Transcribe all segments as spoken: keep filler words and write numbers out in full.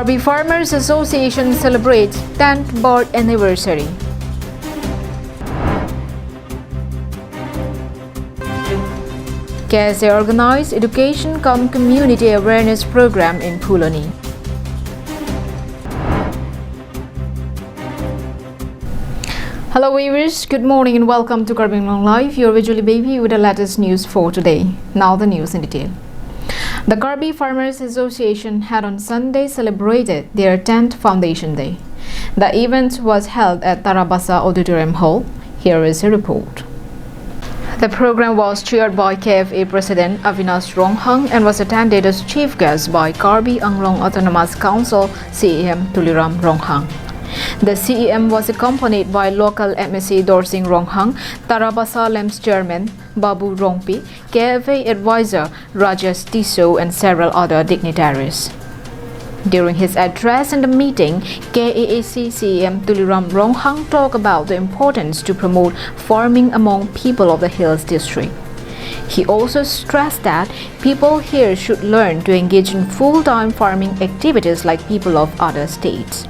Karbi Farmers Association celebrates tenth birth anniversary. K S A organized education cum community awareness program in Phuloni. Hello viewers, good morning and welcome to Karbi Anglong Live. You're with Julie Baby with the latest news for today. Now the news in detail. The Karbi Farmers Association had on Sunday celebrated their tenth foundation day. The event was held at Tarabasa Auditorium Hall. Here is a report. The program was chaired by K F A President Avinash Ronghang and was attended as chief guest by Karbi Anglong Autonomous Council C E M Tuliram Ronghang. The C E M was accompanied by local M A C Dorsing Ronghang, Tarabasa LAMPS Chairman Babu Rongpi, K F A advisor Rajesh Tisso and several other dignitaries. During his address in the meeting, K A A C C E M Tuliram Ronghang talked about the importance to promote farming among people of the Hills District. He also stressed that people here should learn to engage in full-time farming activities like people of other states.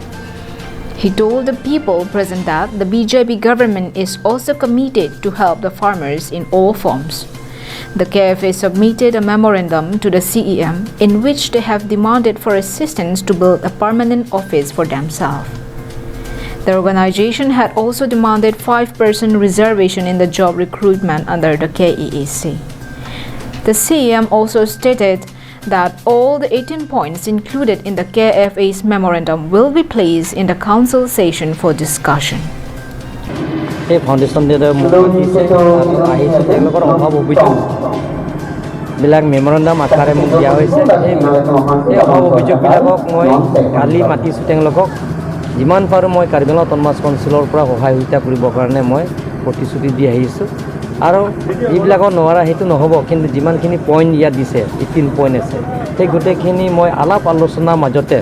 He told the people present that the B J P government is also committed to help the farmers in all forms. The K F A submitted a memorandum to the C E M in which they have demanded for assistance to build a permanent office for themselves. The organization had also demanded five percent reservation in the job recruitment under the K A A C. The C E M also stated that all the eighteen points included in the K F A's memorandum will be placed in the council session for discussion. এই ফাউণ্ডেশ্যন ডে'ত মোক মাতিছে, তাত আহিছোঁ, তেওঁলোকৰ অভাৱ অভিযোগ বিলাক মেমৰেণ্ডাম আকাৰে মোক দিয়া হৈছে। এই, এই অভাৱ অভিযোগবিলাকক মই কালি মাতিছোঁ তেওঁলোকক। যিমান পাৰোঁ মই কাৰ্বি আংলং অট'নমাছ কাউন্সিলৰ পৰা সহায় সহযোগিতা কৰিবৰ কাৰণে মই প্ৰতিশ্ৰুতি দি আহিছোঁ। আৰু এইবিলাকৰ নোৱাৰা সেইটো নহ'ব, কিন্তু যিমানখিনি পইণ্ট ইয়াত দিছে, এইটিন পইণ্ট আছে, সেই গোটেইখিনি মই আলাপ আলোচনাৰ মাজতে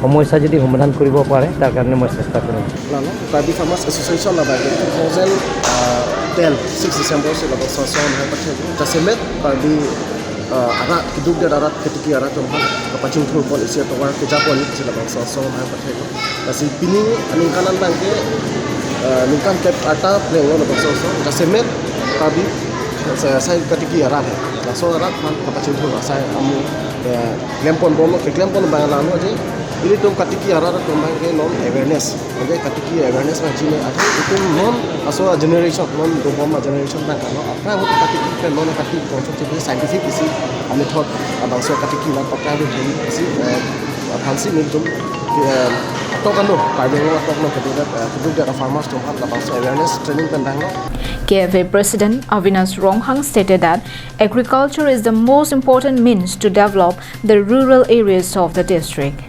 সমস্যা যদি সমাধান কৰিব পাৰে, তাৰ কাৰণে মই চেষ্টা কৰিম। Lalo, Karbi Farmers Association labang two thousand ten six December si labangso ason hai pathe. Jasemet Karbi, ah, arat, keduk dan arat ketiki arat atum aphan kapachingthur pon isi atovar kejapon si labangso ason hai pathe. Lasi pini aningkan an abangke, ah, ningkan kep arta plenglo labangso ason. Jasemet Karbi, sa-, sai ketiki arat hai. Laso arat aphan kapachingthur asai amu, eh, klempon bomlo, keklempon abang lalo je. Ilitum ketiki arat atum abangke non awareness. Oke, ketiki awareness abang chini atum itum non aso generation, non dobom generation abang kalo. Aphrang ahut ketiki pen non ketiki konsep chini scientific isi, a method, labangso ketiki la pakar isi, eh, aphansi nelitum, eh, atok ano, Karbi Anglong atok ano keduk, eh, keduk dan farmers atum aphan labangso awareness training pen danglo. K F A President Avinash Ronghang stated that agriculture is the most important means to develop the rural areas of the district,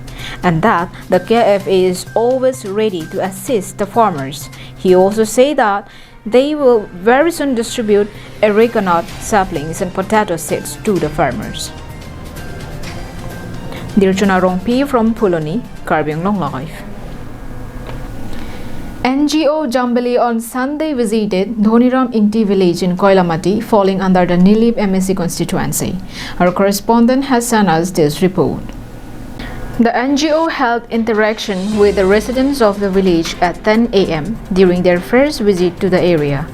and that the K F A is always ready to assist the farmers. He also said that they will very soon distribute areca nut saplings and potato seeds to the farmers. Dirchona Rongpi from Phuloni, Karbi Anglong Live. N G O Jambili on Sunday visited Dhoniram Ingti village in Koilamati, falling under the Nilip M A C constituency. Our correspondent has sent us this report. The N G O held interaction with the residents of the village at ten A M during their first visit to the area.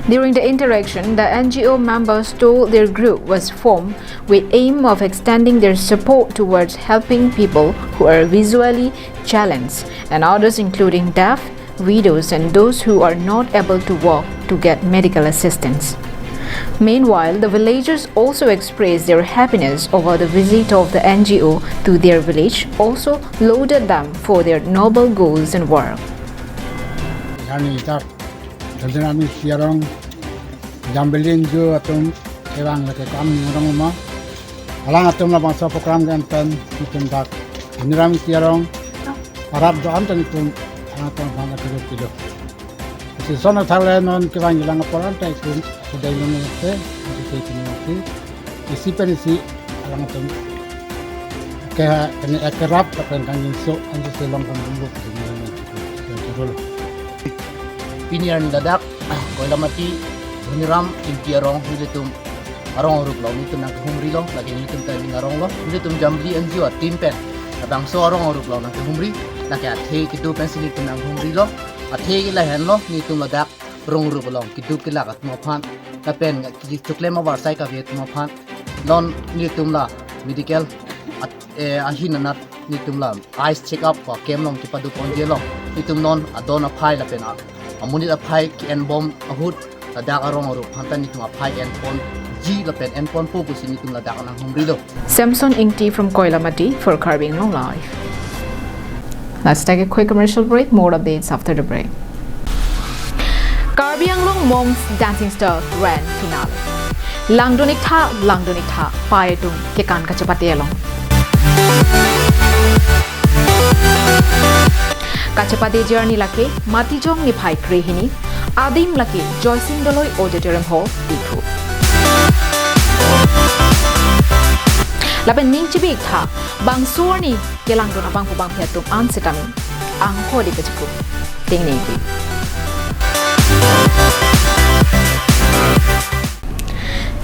During the interaction, the N G O members told their group was formed with aim of extending their support towards helping people who are visually challenged and others, including deaf, widows and those who are not able to walk, to get medical assistance. Meanwhile, the villagers also expressed their happiness over the visit of the N G O to their village, also lauded them for their noble goals and work. Ani dak Dhoniram Ingti arong Jambili N G O atum kevang lake kam ningrong ma. Alangtum labangso program ke-en pen itum dak Dhoniram Ingti arong arat do-an tang itum alangtum bang kilo kilo. Si sona thale non kevang ilang aporan ta itum kedai non te, isi te itum isi, isi pen isi alangtum ke kene ekerap lapen kangjinso ansi selong kan bumbu. Pini arni ladak Koilamati Dhoniram Ingti arong nelitum arong aruk lo, nelitum nangkehumri lo, lake nelitum timing arong lo, nelitum Jambili N G O a team pen labangso arong arup along nangkehumri, lake athe kedo pensi nelitum nanghumrilo, athe ke lahenlo, nelitum ladak rong rup along keduk kelak atum aphan, lapen kechoklem avarsai kave atum aphan, non nelitum la medical at, eh, ahin anat nelitum la eyes check up ko camp along kepadoponji along, nelitum non adon aphai lapen a, amonit aphai ke-enbom ahut ladak arong arup aphanta nelitum aphai enponji lapen enponpo pusi nelitum ladak nanghumrilo. Samson Ingti from Koilamati for Karbi Anglong Live. Let's take a quick commercial break. More updates after the break. Karbi Anglong Mom's Dancing Star Grand Finale. Langdun-ik tha, langdun-ik tha, pai atum kekan kachepate along. Kachepate arni lake Matijong niphai krehini, adim lake Joysing Doloi Auditorium Hall, Diphu. Lapen ning chibi-ik tha, bangso arni kelangdun abangphu bangphi atum an sitame angkho de kachipu tengneng-ik.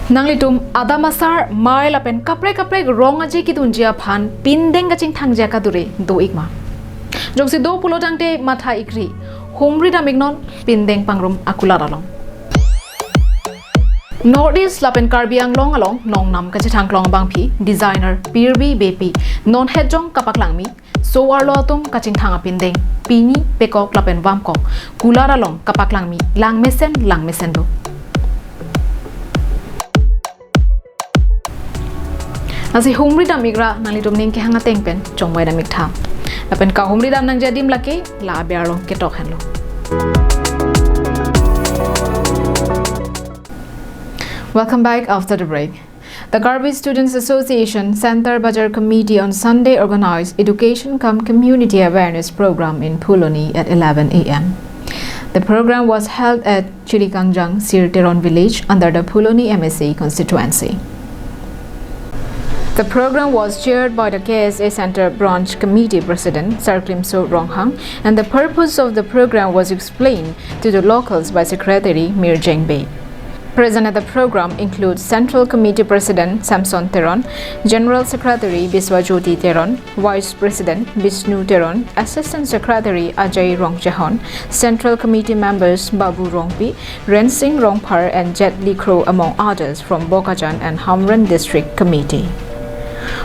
Nanglitum adam asar, mei lapen kaprek kaprek rong aje kedunji aphan pindeng kachingthangji akadure do-ik ma? Jongsi do pulo tangte matha-ikri, humri dam-iknon pindeng pangrum akulat along. North East lapen Karbi Anglong along nongnam kachethang klong abangphi designer Pirbi Beypi non hetjong kapaklangmi so-arlo atum kachingthang apindeng pini pekok lapen vamkok kulat along kapaklangmi langmesen langmesen do. Lasi humri dam-ikra nanglitum ning kehang ateng pen chongvai dam-ik tha. Lapen kahumri dam nangji adim lake la aber along ketok henlo. Welcome back after the break. The Karbi Students Association Center Bazar Committee on Sunday organized education cum community awareness program in Phuloni at eleven a m. The program was held at Chirikangjang, Sir Teron village under the Phuloni M S A constituency. The program was chaired by the K S A Center Branch Committee President Sarklimso Ronghang, and the purpose of the program was explained to the locals by Secretary Mirjeng Bey. Present at the program include Central Committee President Samson Teron, General Secretary Biswajyoti Teron, Vice President Bishnu Teron, Assistant Secretary Ajay Rongchehon, Central Committee members Babu Rongpi, Rensing Rongphar and Jet Li Kro among others from Bokajan and Hamren District Committee.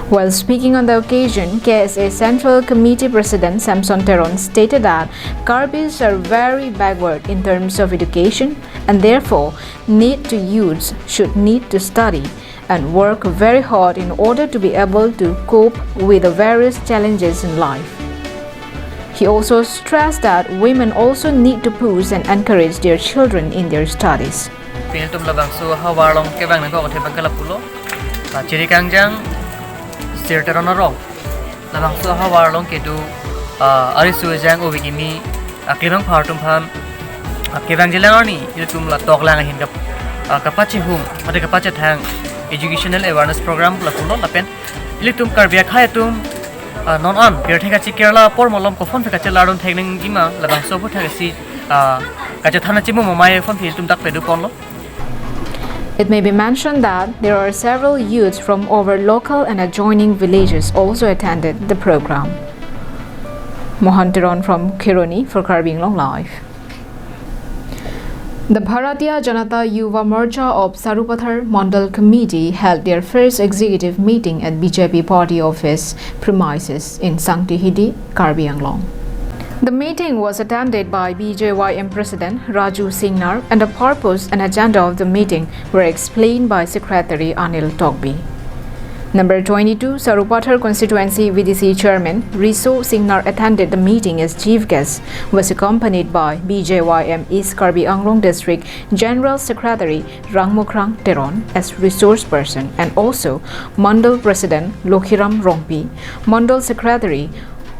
While speaking on the occasion, K S A Central Committee President Samson Teron stated that Karbis are very backward in terms of education and therefore need to youths should need to study and work very hard in order to be able to cope with the various challenges in life. He also stressed that women also need to push and encourage their children in their studies. Pini ilitum labangso ahavar along kevang nangkok athe abang ke lapulo, ah, Chirikangjang, Sir Teron arong. Labangso ahavar along kedo, ah, ariso ejang ove kimi, ah, klemang phar atum aphan, ah, kevangjilang arni, ilitum la toklang ahin kap-, ah, kapachehung, mate kapachethang educational awareness program lapulo lapen ilitum Karbi akhei atum, ah, non an pirthe kachikir la apor malom koson aphi kachelardun theknangji ma, labangso aphuthak si, ah, kachethan chimu mamai koson aphi ilitum dak padoponlo. It may be mentioned that there are several youths from our local and adjoining villages also attended the program. Mohan Teron from Kheroni for Karbi Anglong Live. The Bharatiya Janata Yuva Morcha of Sarupathar Mandal Committee held their first executive meeting at B J P party office premises in Sangtihidi, Karbi Anglong. The meeting was attended by B J Y M President Raju Singnar, and the purpose and agenda of the meeting were explained by Secretary Anil Tokbi. Number twenty-two Sarupathar Constituency V D C Chairman Riso Singnar attended the meeting as chief guest, was accompanied by B J Y M East Karbi Anglong District General Secretary Rangmukrang Teron as resource person and also Mandal President Lokhiram Rongpi, Mandal Secretary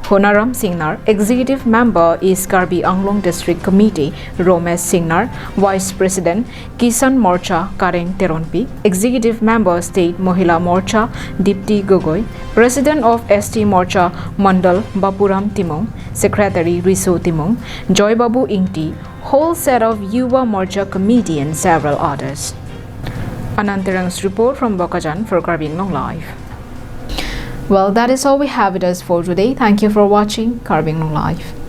Honaram Singnar, Executive Member East Karbi Anglong District Committee Romesh Singnar, Vice President Kisan Morcha Kareng Teronpi, Executive Member State Mohila Morcha Dipti Gogoi, President of S T Morcha Mandal Bapuram Timung, Secretary Riso Timung, Joy Babu Ingti, whole set of Yuva Morcha Committee and several others. Anand Terang's report from Bokajan for Karbi Anglong Live. Well, that is all we have with us for today. Thank you for watching Karbi Anglong Live.